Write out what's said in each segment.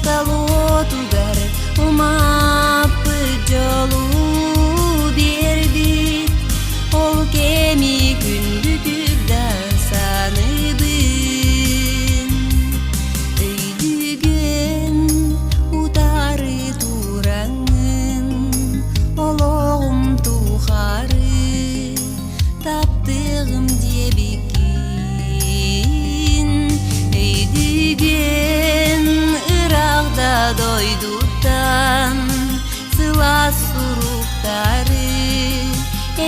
таптал уотугар умаппыт дьолу биэрбит ол кэми күндүтүк да саныыбын. Өйдүүгүн утары тураҥҥын олоҕум тухары таптыаҕым диэбиккин өйдүүгүн ыраах да дойдуттан сылаас суруктары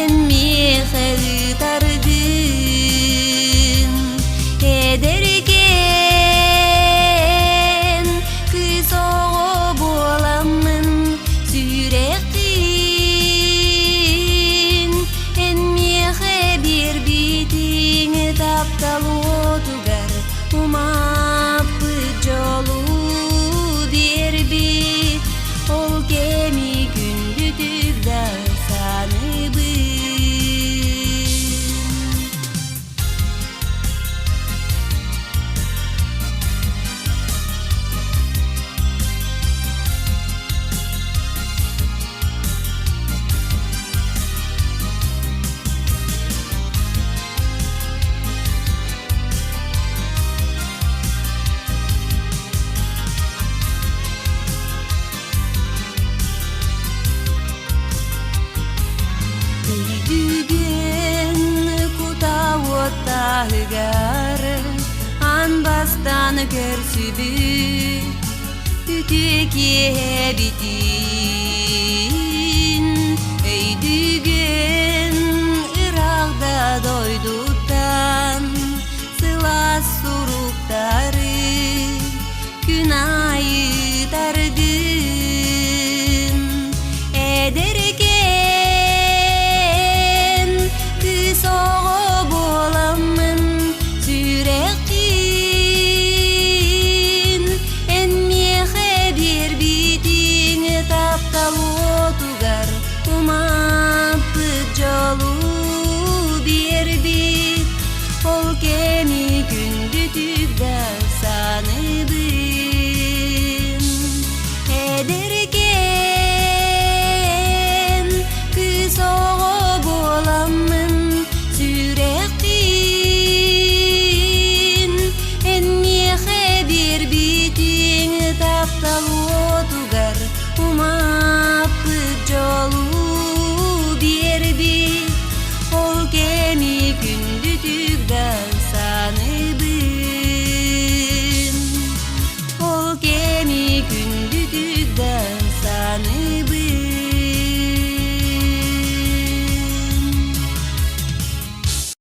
эн миэхэ ыытаргын эдэркээн кыыс оҕо буоламмын сүрэххин эн миэхэ биэрбитиҥ таптал уотугар умаппыт дьолу биэрбит ол кэми күндүтүк да саныыбын. Өйдүүгүн кутаа уоттааһыгар аан бастаан көрсүбүт үтүө киэһэбитин өйдүүгүн ыраах да дойдуттан сылаас суруктары күн аайы тардын эдэркээн кыыс оҕо буоламмын сүрэххин эн миэхэ биэрбитиҥ таптал уотугар умаппыт дьолу биэрбит ол кэми күндүтүк да саныыбын эдэркээн кыыс оҕо буоламмын сүрэххин эн миэхэ биэрбитиҥ таптал.